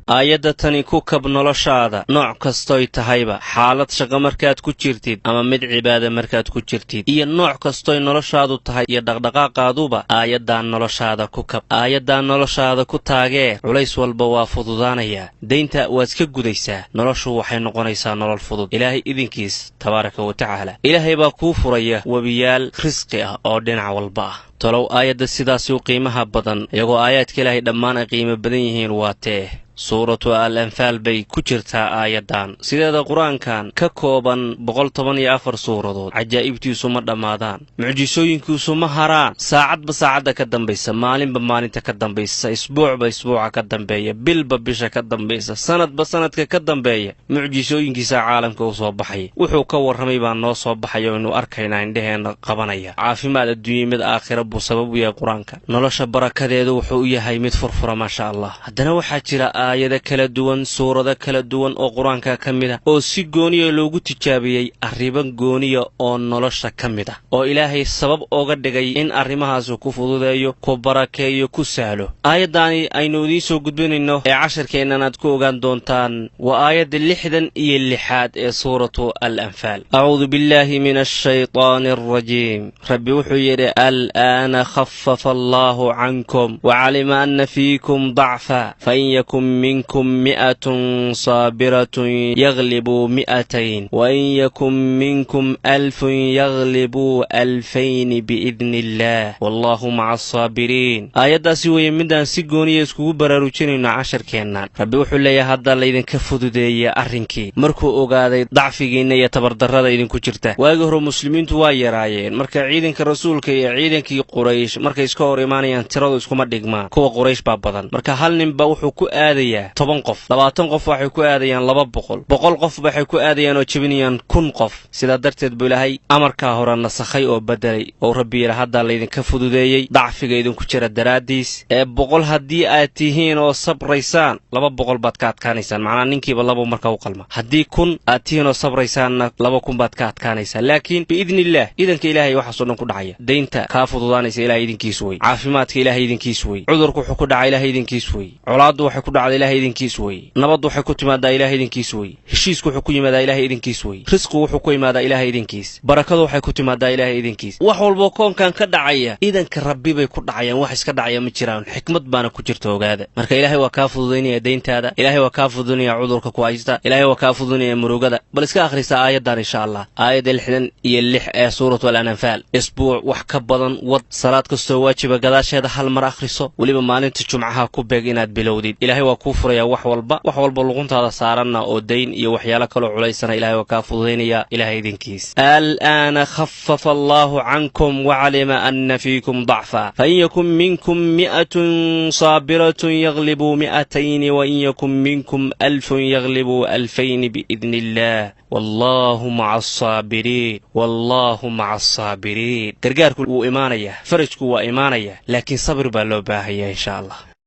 Aayadda tani ku kab noloshaada, nooc kastoy tahayba, xaalad shaqo markaad ku jirtid ama mid cibaada markaad ku jirtid, iyo nooc kastoy noloshaadu tahay iyo dhaqdhaqaaqaaduba, aayaddan noloshaada ku kab, aayaddan noloshaada ku taageer. Culays walba waa fududaanayaa, daynta waad ka gudaysaa, noloshu waxay noqonaysaa nolol fudud Ilaahay idinkiis, tabaaraka wa tacaala. Ilaahay baa kuu furaya webiyaal risqi ah oo dhinac walba ah. Tolow aayadda sidaasi u qiimaha badan, iyagoo aayaadka Ilaahay dhammaan ay qiimo badan yihiin, waa tee? Suuratu Al Anfaal bay ku jirtaa aayaddan. Sideeda Qur-aankan ka kooban 114 suuradood, cajaa'ibtiisu ma dhammaadaan, mucjisooyinkiisu ma haraan. Saacadba saacadda ka dambaysa, maalinba maalinta ka dambaysa, isbuucba isbuuca ka dambeeya, bilba bisha ka dambaysa, sanadba sanadka ka dambeeya, mucjisooyinkiisa caalamka u soo baxaya. Wuxuu ka warramay baa noo soo baxaya o aynu arkaynaa, indheheenna qabanaya. Caafimaad adduunya mid aakhira buu sabab u yahay Qur-aanka. Nolosha barakadeedu wuxuu u yahay mid furfura, maasha Allah. Haddana waxaa jira aayado kala duwan, suurado kala duwan oo Qur-aanka ka mid ah oo si gooniya loogu tijaabiyey arrimo gooniya oo nolosha ka mid ah, oo Ilaahay sabab ooga dhigay in arrimahaasi ku fududeeyo, ku barakeeyo, ku sahlo. Aayaddaani aynu idiin soo gudbinayno ee casharkeennan aad ku ogaan doontaan waa aayadda 66aad ee Suuratu Al Anfaal. أعوذ بالله من الشيطان الرجيم. Rabbi wuxuu yidhi: الآن خفف الله عنكم وعلم أن فيكم ضعفا، فإن يكن منكم 100 صابرة يغلبوا 200، وإن يكن منكم 1000 يغلبوا 2000 بإذن الله، والله مع الصابرين. Aayaddaasi weeye midaan si gooniya iskugu baraarujinayno casharkeennan. Rabbi wuxuu leeyahay: hadda laydinka fududeeya arrinkii, markuu ogaaday dacfigiinna iyo tabardarrada idinku jirta. Waagii hore muslimiintu waa yaraayeen. Marka ciidanka Rasuulka iyo ciidankii Quraysh markay iska hor imaanayaan, tiradu iskuma dhigmaan, kuwa Quraysh baa badan. Marka hal ninba wuxuu ku aadayaa 10 qof, 20 qof waxay ku aadayaan 200, 100 qof waxay ku aadayaan oo jebinayaan 1000 qof. Sidaa darteed buu Ilaahay amarkaa hore nasakhay oo bedelay, oo Rabbi yidhi: haddaa laydinka fududeeyey dacfiga idinku jira daraaddiis, ee 100 haddii aad tihiin oo sabraysaan, 200 baad ka adkaanaysaan. Macnaa ninkiiba labo marka u qalma. Haddii 1000 aad tihiin oo sabraysaanna, 2000 baad ka adkaanaysaan, laakiin بإذن الله, idanka Ilaahay waxaasoo dhan ku dhacaya. Daynta kaa fududaanaysa Ilahay idinkiis wey, caafimaadka Ilahay idinkiis wey, cudurku wuxuu ku dhaca Ilahay idinkiis wey, colaaddu waxay ku dhacda Ilahay idinkiis wey, nabaddu waxay ku timaadaa Ilahay idinkiis wey, heshiisku wuxuu ku yimaadaa Ilahay idinkiis wey, risqu wuxuu ku yimaadaa Ilahay idinkiis, barakadu waxay ku timaadaa Ilahay idinkiis. Wax walboo koonkan ka dhacaya idanka Rabbi bay ku dhacayaan, wax iska dhacaya ma jiraan, xikmad baana ku jirta, ogaada. Marka Ilaahay waa kaa fududaynaya dayntaada, Ilaahay waa kaa fududaynaya cudurka ku haysta, Ilaahay waa kaa fududaynaya murugada. Bal iska akhrisa aayaddan, insha Allah, aayadda 66 ee Suuratu Al Anfaal. Isbuuc wax ka badan wad, salaad kastoo waajiba gadaasheeda hal mar akhriso, weliba maalinta Jumcaha ku beeg inaad bilowdid. Ilaahay waa kuu furaya wax walba, wax walba luquntaada saaranna oo dayn iyo waxyaalo kaloo culaysana Ilahay waa kaa fududaynaya Ilahay idinkiis. الآن خفف الله عنكم وعلم أن فيكم ضعفا، فإن يكن منكم 100 صابرة يغلبوا 200، وإن يكن منكم 1000 يغلبوا 2000 بإذن الله، والله مع الصابرين، والله مع الصابرين. Gargaarku wuu imaanayaa, farajku waa imaanaya, laakiin sabir baa loo baahaya, insha Allah.